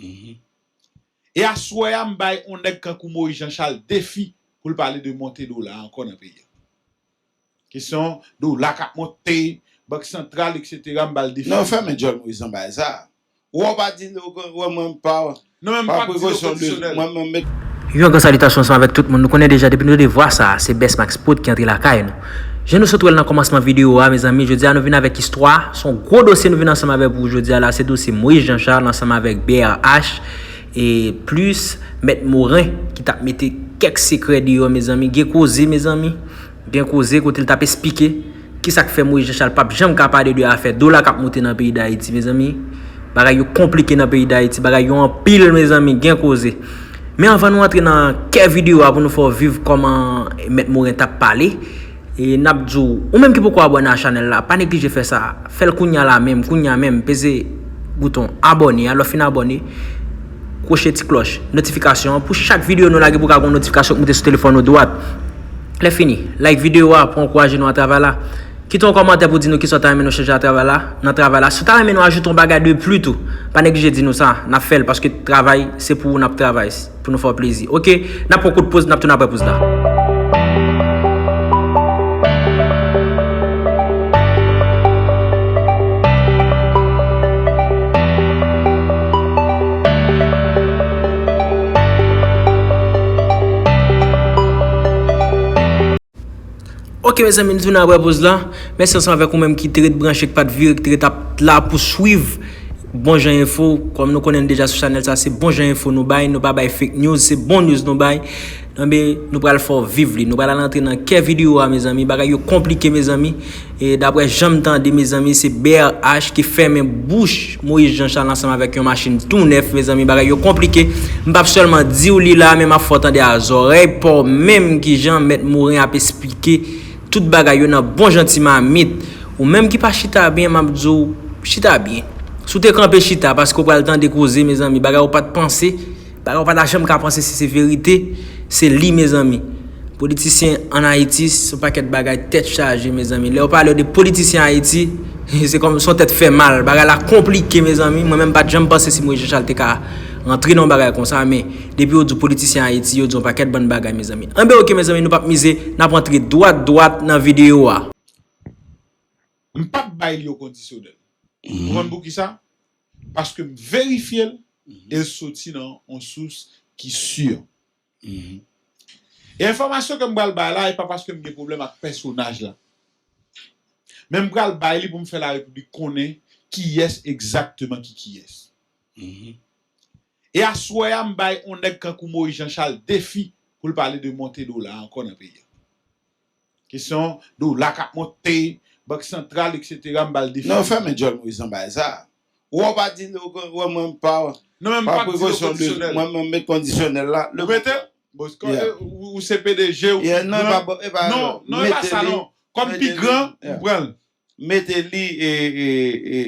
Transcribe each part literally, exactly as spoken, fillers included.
E aswè a, m bay yon nèg kankou Moïse Jean Charles defi pou l pale de monte dola ankò nan peyi a. Kesyon dola k ap monte, bank santral, etsetera, m ba l defi. Non, fèmen djòl Moïse nan bagay sa. Ou pa di, ou, ou, mwen pa. Non, men m pa di l o kondisyonèl. Mwen, mwen met. Yon gran salitasyon ansanm avèk tout moun. Nou konnen deja, depi nou tande vwa sa, se Best Max Prod ki antre lakay nou. Jan nou sot wè l nan kòmansman videyo a, mezanmi, jodi a nou vin avèk istwa. Se yon gwo dosye nou vin ansanm avèk pou jodi a la. Se dosye Moïse Jean Charles ansanm avèk B R H e plis Mèt Morin ki t ap mete kèk sekrè deyò, mezanmi. Gen koze, mezanmi. Gen koze kote l t ap esplike kisa k fè Moïse Jean Charles p ap janm ka pale de afè dola k ap monte nan peyi Dayiti, mezanmi. Bagay yo konplike nan peyi Dayiti, bagay yo anpil, mezanmi, gen koze. Men anvan nou antre nan kè videyo a pou nou fè w viv kòman Mèt Morin t ap pale, e n ap di w, ou menm ki poko abòne a chanèl la, pa neglije fè sa. Fè l kounya la menm, kounya menm, peze bouton abòne a, lè w fin abòne, kwoche ti klòch notifikasyon an pou chak videyo nou lage pou ka gen yon notifikasyon k moute sou telefòn ou dwat. Lè fini, like videyo a pou ankouraje nou nan travay la. Kite yon kòmantè pou di nou kisa w ta renmen nou chanje nan travay la, nan travay la. Si w ta renmen nou ajoute yon bagay de pli tou, pa neglije di nou sa, n ap fè l, paske travay, se pou ou n ap travay, pou nou fè w plezi. Oke, n ap pran kout poz, n ap tounen apre poz la. Ok, mezanmi, nou tounen apre poz la. Mèsi ansanm avèk ou menm ki te ret branche, ki pa t vire, ki te ret ap la pou swiv Bon Jan Enfo. Kòm nou konnen deja sou chanèl sa, se bon jan enfo nou bay, nou pa bay fake news, se bon news nou bay. Enben, nou pral fè w viv li. Nou pral al antre nan kè videyo a, mezanmi. Bagay yo konplike, mezanmi. E daprè jan m tande, mezanmi, se B R H ki fèmen bouch Moïse Jean Charles ansanm avèk yon machin tou nèf, mezanmi, bagay yo konplike. M p ap sèlman di w li la, men m ap fè w tande a zòrèy pa w menm kijan Mèt Morin ap esplike tout bagay yo nan bon jan ti mamit. Ou menm ki pa chita byen, m ap di w, chita byen. Si w te kanpe chita, paske w pral tande koze, mezanmi, bagay ou pa t panse, bagay ou pa ta janm ka panse si se verite, se li, mezanmi. Politisyen ann Ayiti, se yon pakèt bagay tèt chaje, mezanmi. Lè yo pale de politisyen Ayiti, se kòm se yon tèt fè mal. Bagay la konplike, mezanmi. Mwen menm, m pa t janm panse si Moïse Jean Charles te ka rantre nan yon bagay konsa, men depi yo di w politisyen Ayiti, yo di w yon pakèt bann bagay, mezanmi. Enben, ok, mezanmi, nou p ap mize, n ap rantre dwat, dwat nan videyo a. M p ap bay li o kondisyonèl. Ou konn poukisa? Paske m verifye l, e l soti nan yon sous ki si. E enfòmasyon ke m pral bay la, e pa paske m gen pwoblèm ak pèsonaj la. Men m pral bay li pou m fè larepiblik konnen kiyès egzakteman ki kiyès. E aswè a, m bay yon nèg kankou Moïse Jean Charles defi pou l pale de monte dola ankò nan peyi a. Kesyon dola k ap monte, bank santral, etsetera, m ba l defi. Non, fèmen djòl Moïse nan bagay sa. Ou pa di, ou, ou, mwen pa. Non, men m pa di l o kondisyonèl. Mwen, mwen met kondisyonèl la. Ou mete? Bon, ou, ou se P D G, ou pi gran. Non, non, e pa sa, non. Kòm pi gran, ou pran l. Mete li, e, e, e,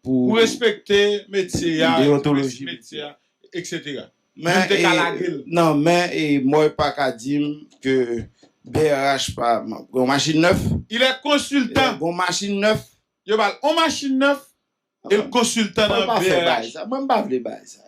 pou respekte metye a, deontoloji metye a, etsetera. Men, e, non, men, e, mwen pa ka di m ke B R H pa, gon machin nèf. Il est consultant. Gon machin nèf. Yo ba l on machin nèf, e l konsiltan nan B R H. Mwen, m pa vle bay sa.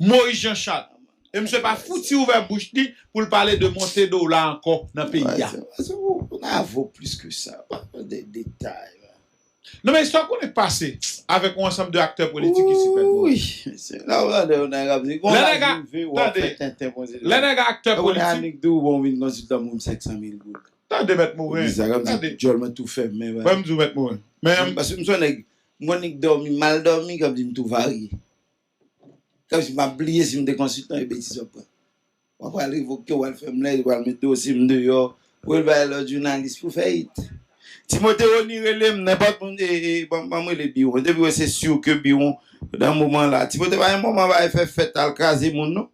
Moïse Jean Charles. E misye pa fouti ouvè bouch li pou l pale de monte dola ankò nan peyi a. Ou nan vo plis ke sa. Pa de detay la. Non, men istwa konnen k pase avèk yon ansanm de aktè politik isit menm. Wi, mesye. La, ou tande yon nèg ap di, gon laj rive, w ap fè tenten, bon, se lè nèg aktè politik. Ou konnen Anik di w, bon, w vin konsiltan moun senk san mil goud. Tande, Mèt Morin. Tande. Djòl mwen tou fèmen. Ban m di w, Mèt Morin. Men, paske m se yon nèg, m konn nèg dòmi, mal dòmi, k ap di m tou varye. Kòmsi m ap bliye si m te konsiltan e betiz w ap pran. W ap pral revoke, w al fè m lè, w al met dosye m deyò, w al bay lòt jounalis pou fè it. Timote Rony rele m, nenpòt moun, e, e, ban, ban m rele Biwon. Depi w wè se si ke Biwon, nan moman la. Timote pa gen moman bay fè fèt al kraze moun, non.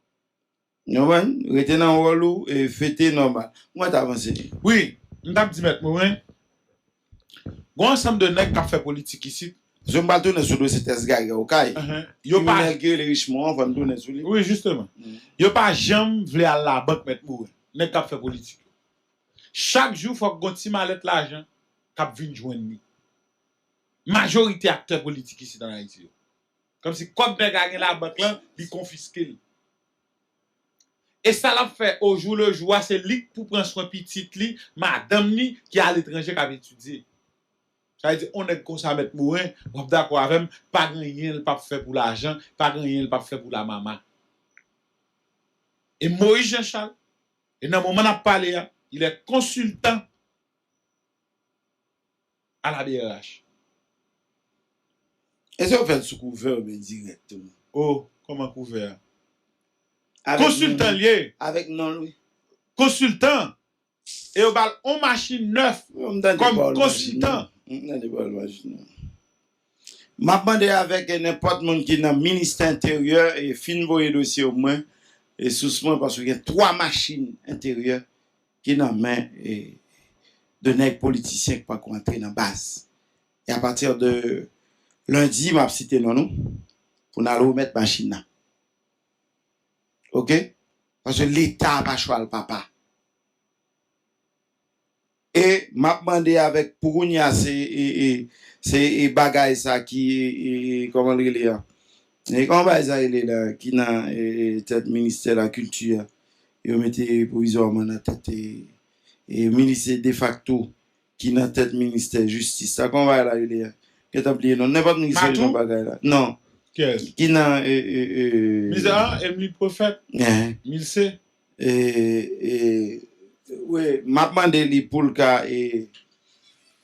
Ou konprann? Rete nan wòl ou, e fete nòmal. Kòman t avanse? Wi, m t ap di Mèt Morin, gon ansanm de nèg k ap fè politik isit. Zòn m pral tounen sou dosye tès gari a Okay. Yo pa. Kriminèl ki rele Richemond an, fò n tounen sou li. Wi, jisteman. Yo pa janm vle al labank, Mèt Morin. Nèg k ap fè politik yo. Chak jou, fòk gon ti malèt lajan k ap vin jwenn li. Majorite aktè politik isit ann Ayiti yo. Kòmsi kòb nèg la gen labank lan, li konfiske l. E sa l ap fè au jour le jour a, se li k pou pran swen pitit li, madanm li, ki aletranje, k ap etidye. Sa vle di, yon nèg konsa, Mèt Moren, w ap dakò avè m, pa gen anyen l p ap fè pou lajan, pa gen anyen l p ap fè pou lamama. E Moïse Jean Charles, e nan moman n ap pale a, il est consultant à la D R H. Èske w fè l sou kouvè oubyen dirèkteman? Oh, kòman kouvè a? Konsiltan l ye. Avèk non l, wi. Konsiltan. E yo ba l yon machin nèf kòm konsiltan. M ap mande avèk nenpòt moun ki nan ministè enteryè e fin voye dosye yo mwen e sous mwen paske gen twa machin enteryè ki nan men e de nèg politisyen k pako antre nan baz. E apati de lendi m ap site non nou pou n al remèt machin nan. Oke? Paske Leta pa chwal papa. E m ap mande avèk pou kounye a se e, e, se e bagay sa ki e, e, kòman l rele a? E kòman bagay sa rele la ki nan e, e, tèt ministè lakilti a? Yo mete pwovizwaman nan tèt e, e minis defakto ki nan tèt ministè jistis la. Kòman bagay la rele a? Gentan bliye non. Nenpòt minis rele nan bagay la. Non. Ki nan e, e, e, Miza, Emily Prophète. Milse. E, e, wi, m ap mande li pou l ka e,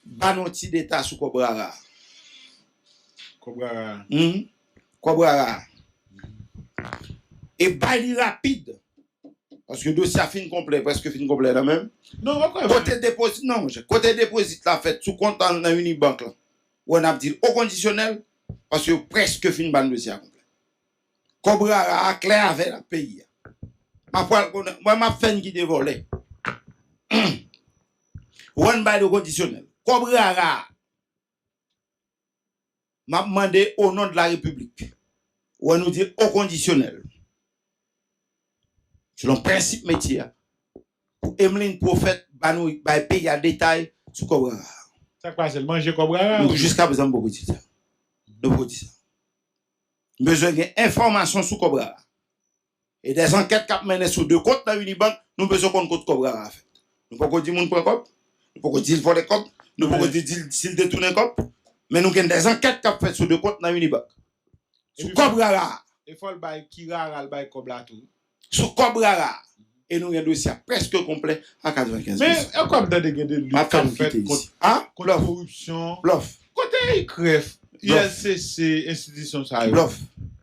ba n yon ti deta sou kòb rara. Kòb rara. Hmm? Kòb rara. E bay li rapid. Paske dosye a fin konplè, prèske fin konplè nan men m. Non, pa kwè vre. Kote depozit, non, monchè. Kote depozit la fèt sou kont nan Unibank la. Wè n ap di l okondisyonèl, paske yo prèske fin ba n dosye a konplè. Kòb rara a klè avè l ak peyi a. M ap pral konnen, mwen m ap fè n kite vòlè. Wè n bay l okondisyonèl. Kòb rara a. M ap mande au nom de la République. Wè nou di l okondisyonèl. Selon prensip metye a, pou Emeline Prophète ba nou bay peyi a detay sou kòb rara a. Sa k pase l manje kòb rara? Nou, jiskaprezan, nou poko di sa. Nou poko di sa. M bezwen gen enfòmasyon sou kòb rara. E dè zankèt k ap mennen sou de kont nan Unibank, nou bezwen konn kot kòb rara a fèt. Nou poko di moun pran kòb, nou poko di l vòlè kòb, nou poko di, di l, si l detounen kòb, men nou gen dè zankèt k ap fèt sou de kont nan Unibank. Sou kòb rara a. E fò l bay ki rara l bay kòb la tou. Sou kòb rara a. E nou gen dosye a prèske konplè a katrevenkenz pousan. Men, e kòm tande gen de lit k ap fèt kont, kont koripsyon. Kote I K R E F, U L C C, enstitisyon sa yo?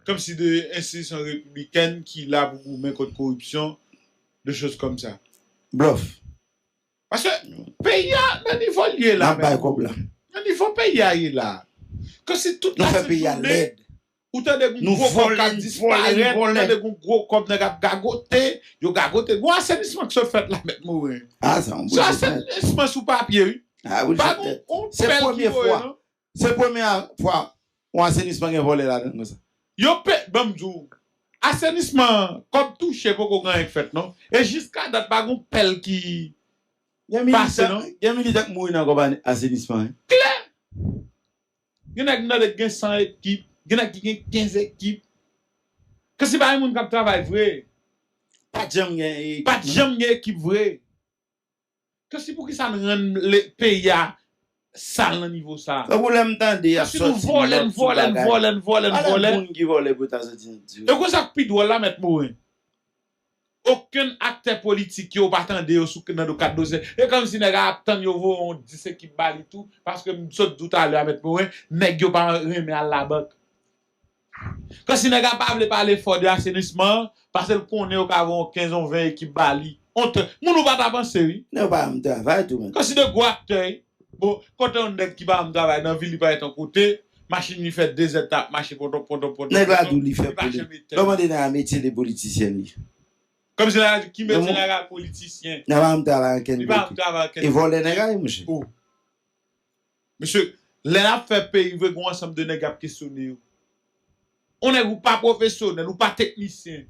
Kòmsi de enstitisyon repiblikèn ki la pou goumen kont koripsyon, de choz kòmsa. Blòf. Paske peyi a, nan nivo l ye la menm, nan nivo peyi a ye la, kòmsi tout la sent jounen, ou tande gon gwo kòb k ap disparèt, ou tande gon gwo kòb nèg ap gagote, yo gagote. Gon asenisman k sot fèt la, Mèt Moren. Se asenisman sou papye, wi. Pa gon yon pèl ki voye, non. Se premye fwa yon asenisman gen vòlè ladan l konsa. Yo pe, ban m di w, asenisman, kòb touche poko gen anyen k fèt, non. E jiska dat, pa gon pèl ki pase, non. Gen militan k mouri nan kòb asenisman, wi. Klè! Gen nèg m tande k gen san ekip, gen nèg ki gen kenz ekip. Kòmsi pa gen moun k ap travay vre. Pa t janm gen ekip. Pa t janm gen ekip vre. Kòmsi poukisa n rann peyi a sal nan nivo sa? Tankou lè m tande y ap sòti nòt sou bagay. Kòmsi nou vòlè, n vòlè, n vòlè, n vòlè, n vòlè. Pale moun ki vòlè pou yo ta sòti nòt sou yo. E konsa k pi dwòl la, Mèt Moren. Okenn aktè politik yo pa tande yo sou nan do kat dosye. E kòmsi nèg la ap tann yo voye yon dis ekip ba li tou, paske m sot di w talè a, Mèt Moren, nèg yo pa renmen al labank. Kòmsi nèg la pa vle pale fò de asenisman an, paske l konnen yo ka voye yon kenz, yon ven ekip ba li. Yon trant. Moun ou pa ta panse, wi. Nèg yo pa janm travay tou, menm. Kòmsi de gwo aktè, wi. Bon, kote yon nèg ki pa janm travay nan vil li parèt yon kote, machin li fè dezèdtan ap mache pwontonp, pwontonp, pwontonp, pwontonp, li pa janm etèn. Lè w mande nèg la metye de politisyen li. Kòmsi nèg la di, ki metye nèg la politisyen? Nèg la pa janm travay ankenn kote. Li pa janm travay ankenn kote. E vòlè nèg la ye, monchè. Mesye, lè n ap fè peyi vre, gen yon ansanm de nèg y ap kesyone yo. Yon nèg ou pa pwofesyonèl, ou pa teknisyen,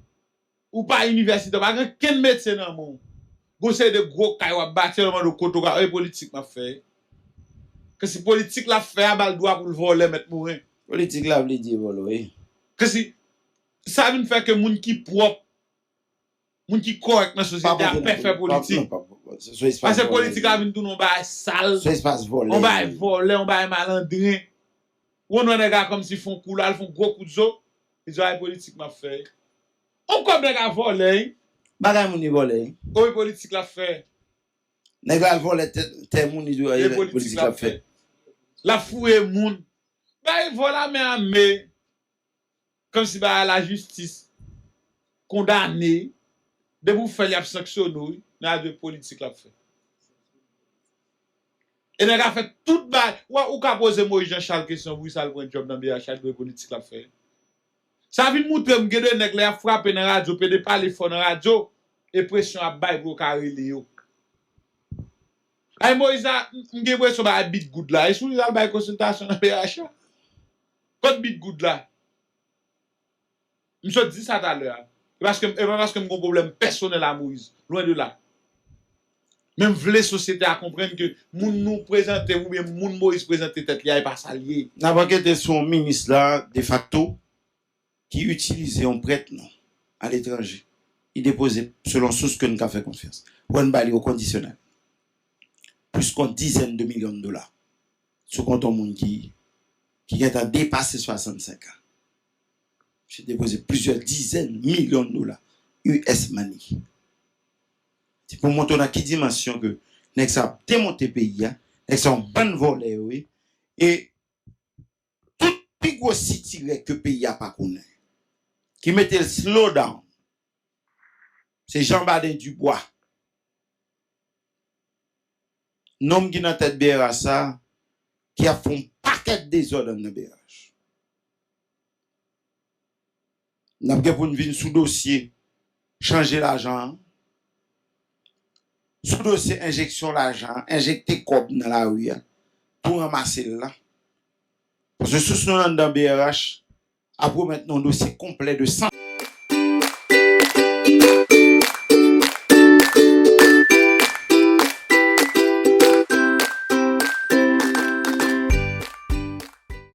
ou pa inivèsitè, ou pa gen kenn metye nan men w. Gon seri de gwo kay w ap bati, yo mande w kote w ka, e politik m ap fè. Kòmsi politik l ap fè a ba l dwa pou l vòlè, Mèt Moren. Politik la vle di vòlè, wi. Paske sa vin fè ke moun ki pwòp, moun ki kòrèk nan sosyete a pè fè politik. Paske politik la vin tounen yon bagay sal, yon bagay vòlè, yon bagay malandren. Ou wè nèg la kòmsi fè yon kou la, l fè yon gwo kout zo, li di, ay, politik m ap fè. On kòb nèg la vòlè, wi. Bagay moun li vòlè, wi. Wi, politik l ap fè. Nèg la al vòlè tè, tè moun, li di, e politik l ap fè. L ap fouye moun. Bay vòlè a men ame. Kòmsi bay lajistis kondane. Depi w fè l, y ap sanksyone w, wi. Nèg la di politik l ap fè. E nèg la fè tout bay. Ou, ou ka poze Moïse Jean Charles kesyon pou sa l pran djòb nan B H A, l di politik l ap fè. Sa vin moutre m gen de nèg lè y ap frape nan radyo, pede pale fò nan radyo, e presyon ap bay pou yo ka rele yo. Ay Moïse la, m gen enpresyon bagay Bit Goud la. E sou li l al bay konsiltasyon nan B H A? Kot Bit Goud la? M sot di sa talè a. E paske, e pa paske m gon pwoblèm pèsonèl a Moïse. Lwen de la. Men m vle sosyete a konprann ke moun nou prezante oubyen moun Moïse prezante tèt li a, e pa sa l ye. N ap ankete sou yon minis la, defakto, ki itilize yon prèt non aletranje. Li depoze, selon sous ke n ka fè konfyans, pou n ba li yon kondisyonèl. Plis ke yon dizèn de milyon de dola sou kont yon moun ki, ki gentan depase swasannsenk an. Misye depoze plizyè dizèn milyon de dola U S money. Se pou montre w nan ki dimansyon ke nèg sa ap demonte peyi a, nèg sa yon bann vòlè yo ye. E tout pi gwo sitirè ke peyi a pa konnen, ki mete l slow down, se Jean Baden Dubois, nonm ki nan tèt B R H sa, ki ap fè yon pakèt dezòd anndan B R H. N ap gen pou n vin sou dosye chanje lajan an, sou dosye enjeksyon lajan an, enjekte kòb nan lari a pou ranmase l la. Paske sous nou anndan B R H ap remèt nou yon dosye konplè de san